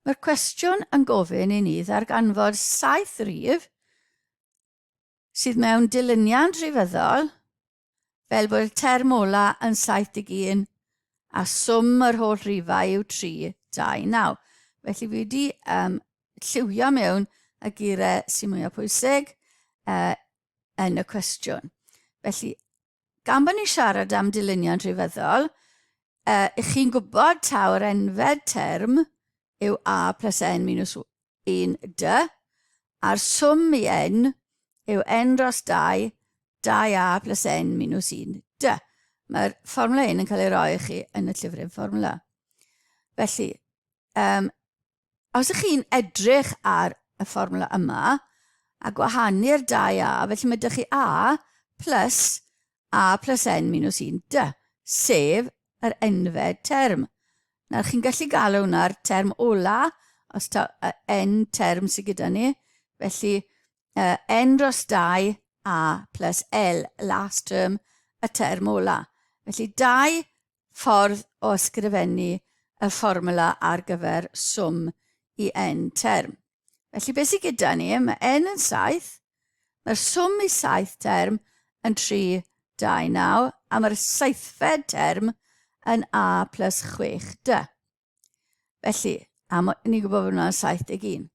Mae'r cwestiwn yn gofyn i ni ddarganfod saith rif sydd mewn dilyniant rhifyddol fel bod y term ola yn 71 a swm yr holl rifau yw 3, 2, 9. Felly fi wedi um, lliwio mewn y geiriau sy'n mwyaf pwysig uh, yn y cwestiwn. Felly, gan bod ni'n siarad am dilyniant rhifyddol, uh, ych chi'n gwybod taw yr enfed term yw a plus n minus 1 d, a'r swm i n yw n dros 2, 2a plus n minus 1 d. Mae'r fformwla hyn yn cael ei roi i chi yn y llyfryn fformwla. Felly, um, Os ych chi'n edrych ar y fformwla yma a gwahanu'r 2a, felly mae dych chi a plus a plus n minus 1 d, sef yr enfed term. Nawr chi'n gallu galw hwnna'r term ola, os ta n term sydd gyda ni. Felly uh, n dros 2 a plus l, last term, y term ola. Felly 2 ffordd o ysgrifennu y fformwla ar gyfer swm i n term. Felly beth sydd gyda ni, mae n yn 7, mae'r swm i 7 term yn 3, 2, 9, a mae'r seithfed term yn a plus 6 d. Felly, a ni'n gwybod bod hwnna'n 71.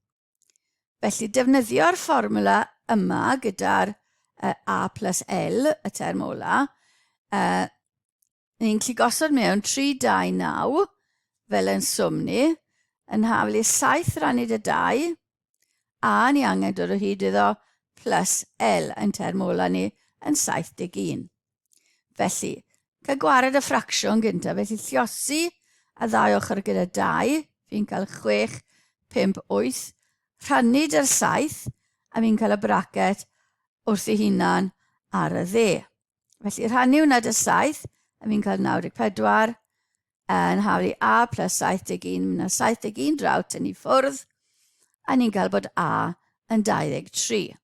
Felly, defnyddio'r fformwla yma gyda'r uh, A plus L, y term ola, uh, ni'n gallu gosod mewn 3, 2, 9, fel yn swm ni, yn haflu 7 rannu dy 2, a ni angen dod o hyd iddo plus L yn term ola ni yn 71. Felly, cael gwared y ffracsiwn gyntaf, felly lliosi y ddau ochr gyda 2, fi'n cael 6, 5, 8, rhannu dy'r 7, a fi'n cael y bracet wrth ei hunan ar y dde. Felly rhannu hwnna dy 7, a fi'n cael 94, yn haflu A plus 71, mynd 71 draw tynnu ffwrdd, a ni'n cael bod A yn 23.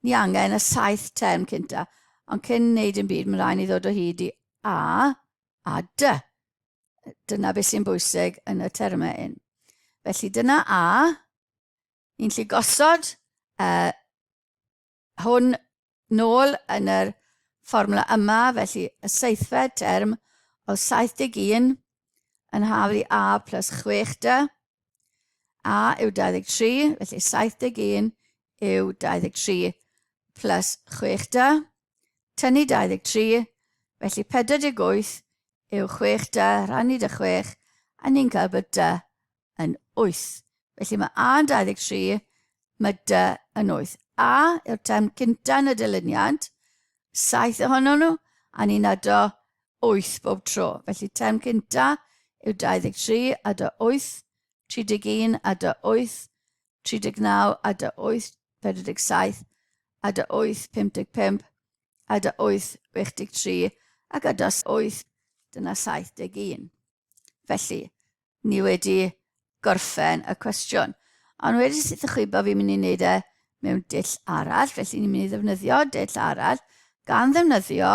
Ni angen y saith term cynta, ond cyn wneud yn byd, mae'n rhaid ni ddod o hyd i A a D. Dyna beth sy'n bwysig yn y termau hyn. Felly dyna A. Ni'n lli gosod uh, hwn nôl yn yr fformwla yma, felly y seithfed term o 71 yn haflu A plus 6D. A yw 23, felly 71 yw 23 plus 6D. Tynnu 23, felly 48 yw 6D rhannu dy 6, a ni'n cael bod D yn 8. Felly mae A yn 23, mae D yn 8. A yw'r term cynta yn y dilyniant, 7 ohono nhw, a ni'n ado 8 bob tro. Felly term cynta yw 23 a dy 8, 31 a dy 8, 39 a dy 8, 47 a dy 8, 55 a dy 8, 63 ac a dy 8, dyna 71. Felly, ni wedi gorffen y cwestiwn. Ond wedi syth y chi bod fi'n mynd i wneud e mewn dull arall, felly ni'n mynd i ddefnyddio dull arall gan ddefnyddio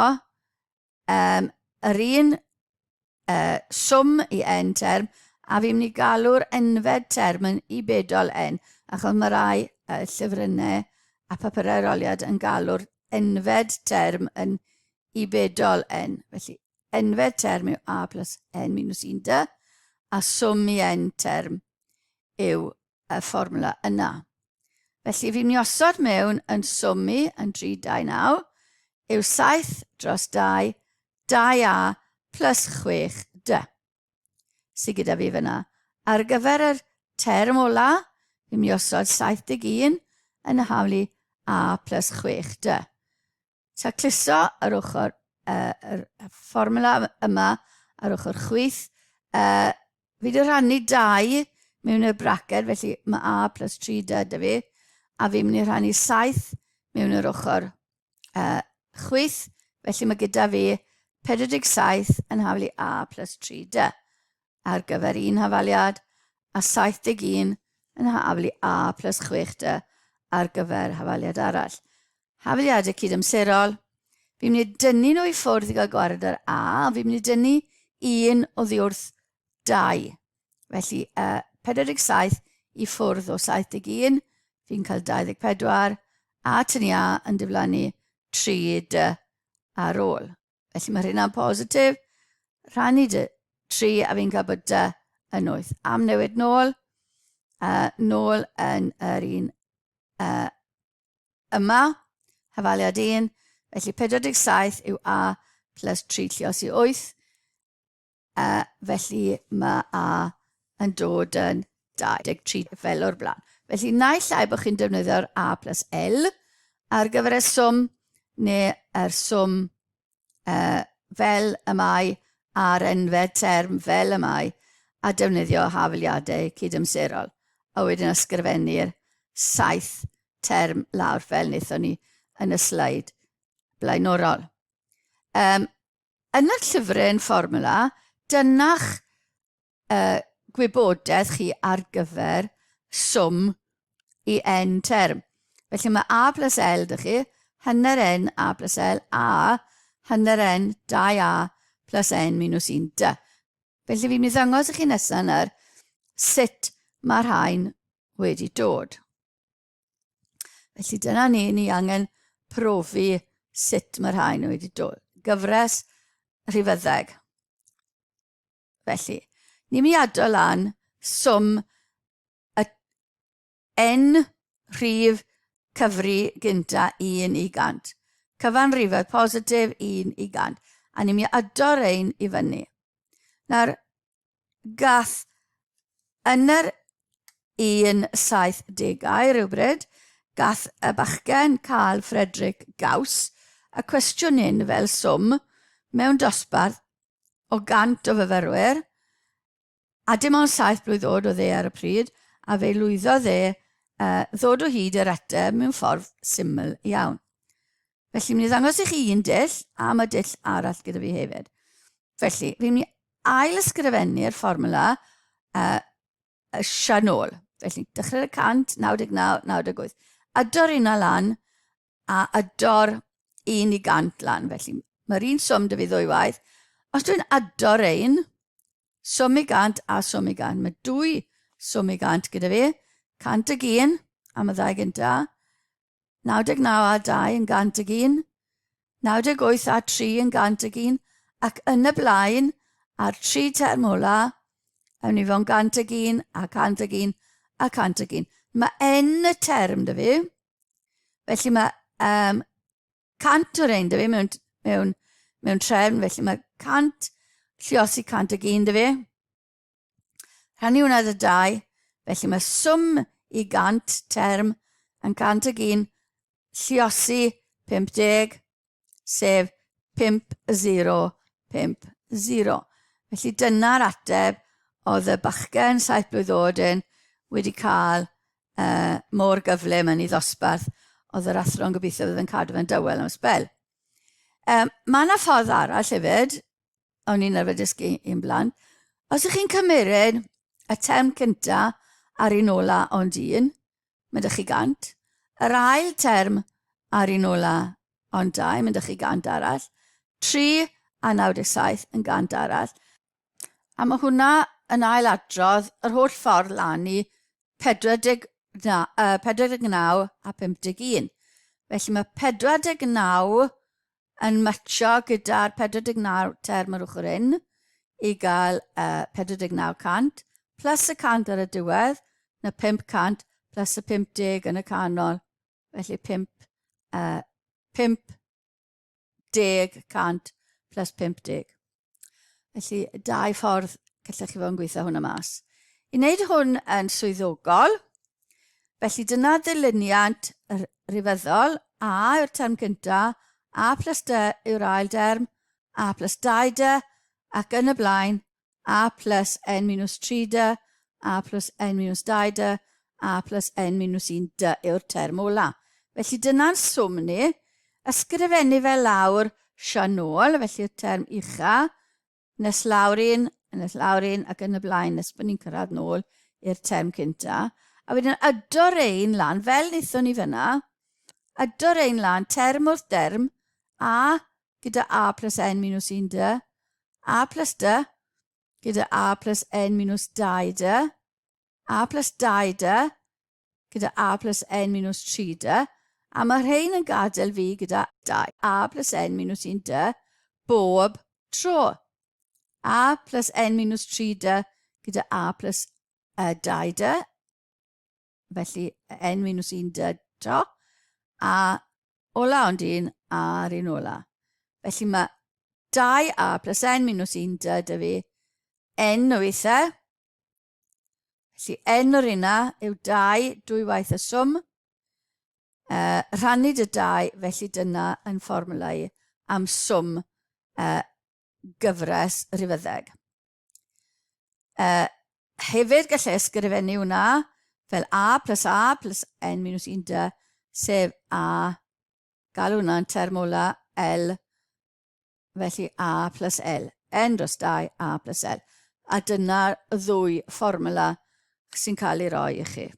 um, yr un uh, swm i n term, a fi'n mynd i galw'r enfed term yn i bedol n, achos mae rai uh, llyfrynnau a papurau aroliad yn galw'r enfed term yn i bedol n. Felly, enfed term yw a plus n minus 1 d, a swm i n term yw y fformwla yna. Felly fi'n mynd i osod mewn yn swm i yn 329 yw 7 dros 2, 2a plus 6d sydd gyda fi fyna. Ar gyfer yr term ola, fi'n mynd i osod 71 yn y haflu a plus 6d. Tacluso yr ochr, uh, yr fformwla yma ar ochr chwith. Uh, fi wedi rhannu 2 mewn i'r braced, felly mae A plus 3D da fi, a fi'n mynd i rhannu 7 mewn i'r ochr uh, chwith, felly mae gyda fi 47 yn haflu A plus 3D ar gyfer un hafaliad a 71 yn haflu A plus 6D ar gyfer hafaliad arall. Hafaliadau cydamserol. Fi'n mynd i dynnu nhw i ffwrdd i gael gwared ar A, fi'n mynd i dynnu un oddi wrth 2. Felly, uh, 47 i ffwrdd o 71, fi'n cael 24, a tynnu A yn diflannu 3 D ar ôl. Felly mae hynna'n positif. Rhannu dy 3 a fi'n cael bod dy yn 8. Am newid nôl, nôl yn yr un yma, hafaliad 1. Felly 47 yw A plus 3 llios i 8. Felly mae A yn dod yn 23 fel o'r blaen. Felly naill ai bod chi'n defnyddio'r A plus L ar gyfer y swm, neu yr swm fel y mae a'r enfed term fel y mae, a defnyddio hafaliadau cydamserol. A wedyn ysgrifennu'r 7 term lawr fel wnaethon ni yn y sleid blaenorol. Yn y llyfryn fformwla, dyna'ch gwybodaeth chi ar gyfer swm i n term. Felly mae A plus L dych chi, hanner N A plus L a hanner N 2A plus N minus 1 D. Felly fi'n mynd i ddangos i chi nesaf nawr sut mae'r rhain wedi dod. Felly dyna ni, ni angen profi sut mae'r rhain wedi dod. Gyfres rhifyddeg. Felly, ni'n mynd i ado lan swm y n rhif cyfri gynta 1 i 100. Cyfan rhifedd positif 1 i 100. A ni'n mynd i ado rein i fyny. Nawr, gath yn yr 1770au rhywbryd, gath y bachgen Carl Frederick Gauss y cwestiwn hyn fel swm mewn dosbarth o 100 o fyfyrwyr, a dim ond 7 blwydd oed oedd e ar y pryd, a fe lwyddodd e ddod o hyd i'r ateb mewn ffordd syml iawn. Felly, mynd i ddangos i chi un dull, a mae dull arall gyda fi hefyd. Felly, fi'n mynd i ail ysgrifennu'r fformwla eisiau nôl. Felly, dechrau'r 100, 99, 98. Ador un lan a ador un i gant lan. Felly, mae'r un swm dy fi ddwy waith. Os dwi'n ador ein, swm i gant a swm i gant. Mae dwy swm i gant gyda fi. 101 am y ddau gynta. 99 a 2 yn 101, 98 a 3 yn 101, ac yn y blaen, a'r tri term ola, ewn ni fo'n 101 a 101 a 101. Mae n y term dy fi, felly mae 100 o'r ein dy fi mewn, mewn, mewn trefn, felly mae 100 lliosi 101 dy fi. Rhannu hwnna dy 2, felly mae swm i 100 term yn 101 lliosi 50, sef 5050. Felly dyna'r ateb oedd y bachgen 7 blwydd oed yn wedi cael mor gyflym yn ei ddosbarth. Oedd yr athro'n gobeithio fydd yn cadw fe'n dawel am sbel. Mae yna ffordd arall hefyd, o'n i'n arfer dysgu i'n blant, os ych chi'n cymeryd y term cynta a'r un ola ond un, mae ydych chi gant. Yr ail term a'r un ola ond dau, mae ydych chi gant arall. 3 a 97 yn gant arall. A mae hwnna yn ail adrodd yr holl ffordd lan i 49, 49 a 51. Felly mae 49 yn matcho gyda'r 49 term ar ochr hyn i gael 49 cant, plus y cant ar y diwedd, na 500 plus y 50 yn y canol, felly 5, 50 cant plus 50. Felly, dau ffordd gallech chi fod yn gweithio hwnna mas. I wneud hwn yn swyddogol, felly dyna ddilyniant rhifyddol, A yw'r term cyntaf, A plus D yw'r ail derm, A plus 2D, ac yn y blaen, A plus N minus 3D, A plus N minus 2D, A plus N minus 1D yw'r term ola. Felly dyna'n swm ni. Ysgrifennu fe lawr sianôl, felly'r term ucha, nes lawr un, nes lawr un, ac yn y blaen, nes bod ni'n cyrraedd nôl i'r term cynta. A wedyn ydo'r ein lan, fel wnaethon ni fyna, ydo'r ein lan, term wrth derm, A gyda A plus N minus 1 D, A plus D gyda A plus N minus 2 D, A plus 2D gyda A plus N minus 3D, a mae rhain yn gadael fi gyda 2A plus N minus 1D bob tro. A plus N minus 3D gyda A plus 2D, felly N minus 1D to, a ola ond un a'r un ola. Felly mae 2A plus N minus 1D dy fi N o weithiau. Felly N o'r una yw 2, dwy waith y swm. Rhannu dy 2, felly dyna yn fformwla i am swm gyfres rifyddeg. Hefyd gallai ysgrifennu hwnna fel A plus A plus N minus 1 D, sef A, galw hwnna'n term ola L, felly A plus L, N dros 2, A plus L. A dyna'r ddwy fformwla sy'n cael ei roi i chi.